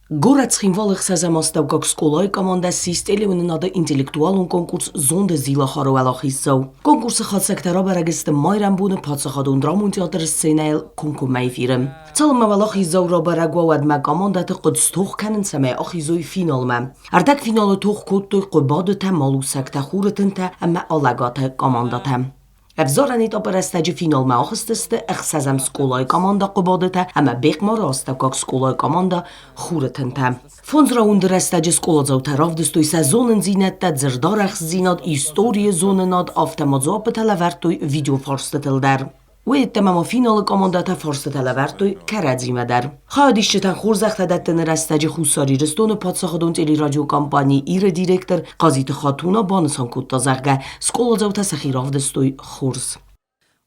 Горӕт Цхинвалы ӕхсӕзӕм астӕуккаг скъолайы командӕ ссис телеуынынады интеллектуалон конкурс «Зонды Зилахар-ы уӕлахиздзау». Конкурсы хатдзӕгтӕ рабӕрӕг сты майрӕмбоны паддзахадон драмон театры сценӕйыл комкоммӕ эфиры. Цалынмӕ уӕлахиздзау рабӕрӕг уа, уӕдмӕ командӕты хъуыд стох кӕнын, цӕмӕй ахизой финалмӕ. Ӕрдӕгфиналы тох кодтой Хъуыбадытӕ, Малусӕгтӕ, Хуры тынтӕ ӕмӕ Алӕгаты командӕтӕ. Ӕвзарӕн этапы рӕстӕджы финалмӕ ахызтысты ӕхсӕзӕм скъолайы командӕ Хъуыбадытӕ ӕмӕ Бехъмары астӕуккаг скъолайы командӕ Хуры тынтӕ. Фондз раунды рӕстӕджы скъоладзаутӕ равдыстой сӕ зонындзинӕдтӕ, дзырдарӕхстдзинад, историйы зонынад, афтӕ ма дзуаппытӕ лӕвӕрдтой видеофарстытыл дӕр. Уый йеддӕмӕ ма финалы командӕтӕ фарстытӕ лӕвӕрдтой кӕрӕдзимӕ дӕр. Хайадисджытӕн хорзӕхтӕ дӕттыны рӕстӕджы Хуссар Ирыстоны паддзахадон телерадиокомпани «Ир-ы» директор Хъазиты Хатуна банысан кодта, зӕгъгӕ, скъоладзаутӕ сӕхи равдыстой хорз.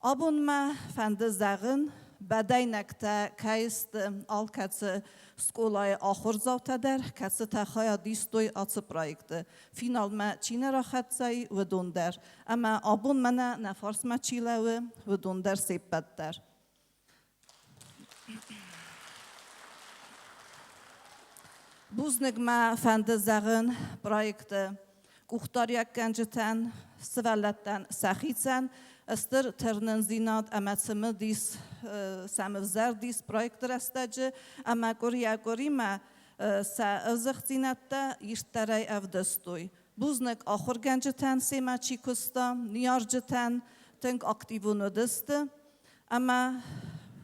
Абон мӕ фӕнды зӕгъын, бӕдӕйнӕгтӕ кӕй сты алкӕцы скъолайы ахуырдзаутӕ дӕр, кӕцытӕ хайад истой ацы проекты. Финалмӕ чи нӕ рахӕццӕ и, уыдон дӕр. Ӕмӕ абон мӕнӕ нӕ фарсмӕ чи лӕууы, уыдон дӕр се ппӕт дӕр. Бузныг мӕ фӕнды зӕгъын проекты къухдариуӕггӕнджытӕн, сывӕллӕттӕн сӕхицӕн стыр тырнындзинад ӕмӕ цымыдис сӕм ӕвзӕрдис проекты рӕстӕджы ӕмӕ къуырийӕ-къуыримӕ сӕ ӕвзыгъддзинӕдтӕ ирддӕрӕй ӕвдыстой. Бузныг ахуыргӕнджытӕн семӕ чи куыста, ныййарджытӕн тынг активон уыдысты. Ӕмӕ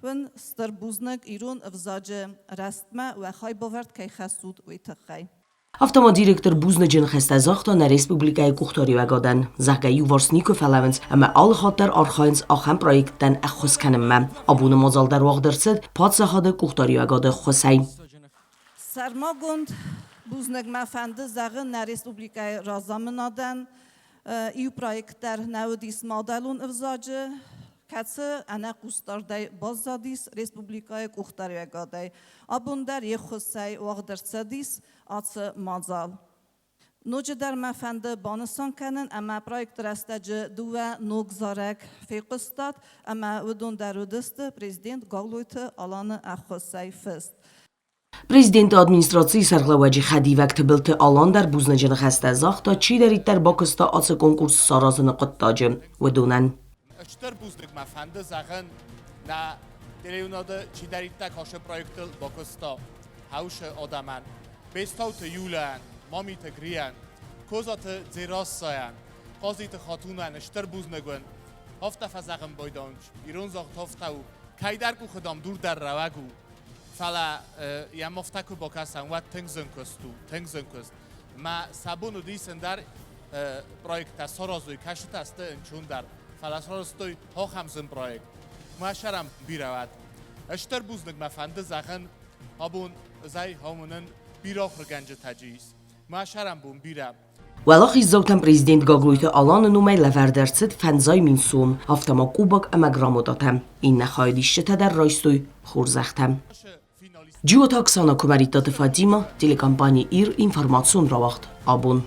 уын стыр бузныг ирон ӕвзаджы рӕзтмӕ уӕ хайбавӕрд кӕй хӕссут, уый тыххӕй. Афтӕ ма директор бузныджы ныхӕстӕ загъта нӕ республикӕйы къухдариуӕгадӕн, зӕгъгӕ, иуварс никуы фӕлӕууынц ӕмӕ алы хатт дӕр архайынц ахӕм проекттӕн ӕххуыс кӕнынмӕ. Абоны мадзал дӕр уагъд ӕрцыд паддзахады къухдариуӕгады ӕххуысӕй. Сӕрмагонд бузныг мӕ фӕнды зӕгъын нӕ республикӕйы разамынадӕн. Иу проект дӕр нӕ уыдис мадӕлон ӕвзаджы, кӕцы ӕнӕхъусдардӕй баззадис республикӕйы къухдариуӕгадӕй. Абон дӕр йе ххуысӕй уагъд ӕрцыдис ацы мадзал. Ноджыдӕр мӕ фӕнды банысан кӕнын, ӕмӕ проекты рӕстӕджы дыууӕ ног зарӕг фехъуыстат, ӕмӕ уыдон дӕр уыдысты президент Гаглойты Аланы ӕххуысӕй фыст. Президенты администрацийы сӕргълӕууӕджы хӕдивӕг Тыбылты Алан дӕр бузныджы ныхӕстӕ загъта, чидӕриддӕр бакуыста ацы конкурс саразыны хъуыддаджы, уыдонӕн. Стыр бузныг мӕ фӕнды зӕгъын, нӕ телеуынады чидӕриддӕр кӕсы проектыл бакуыста хӕусы адӕмӕн, Бестауты Юлийӕн, Мамиты Грийӕн, Козаты Дзерассӕйӕн, Хъазиты Хатунӕн стыр бузныг уын. Афтӕ фӕзӕгъын байдӕнч, ирон загъд афтӕ у, кӕйдӕр къухы дам дур дӕр рӕуӕг у. Фӕлӕ йӕм афтӕ куы бакӕсӕм, уӕд тынг зын куыст у, тынг зын куыст. Мӕ сӕ бон уыдис ӕндӕр проекттӕ саразой, кӕсытӕ сты ӕнцондӕр, фӕлӕ сарӕзтой ахӕм зын проект. Мӕ сӕрӕн бирӕ уӕд. Стыр бузныг мӕ фӕнды зӕгъын, абон зӕй амонын бирӕ ахуыргӕнджытӕ ис. Мӕ сӕрӕн бон бирӕ. Уӕлахиздзаутӕн президент Гаглойты Аланы номӕй лӕвӕрд ӕрцыд 5 000 сом, афтӕ ма кубок ӕмӕ грамотатӕ. Иннӕ хайадисджытӕ дӕр райстой хорзӕхтӕ. Джиоты Оксана, Куымӕридтаты Фатимӕ, телекомпани «Ир», информацион рауагъд «Абон».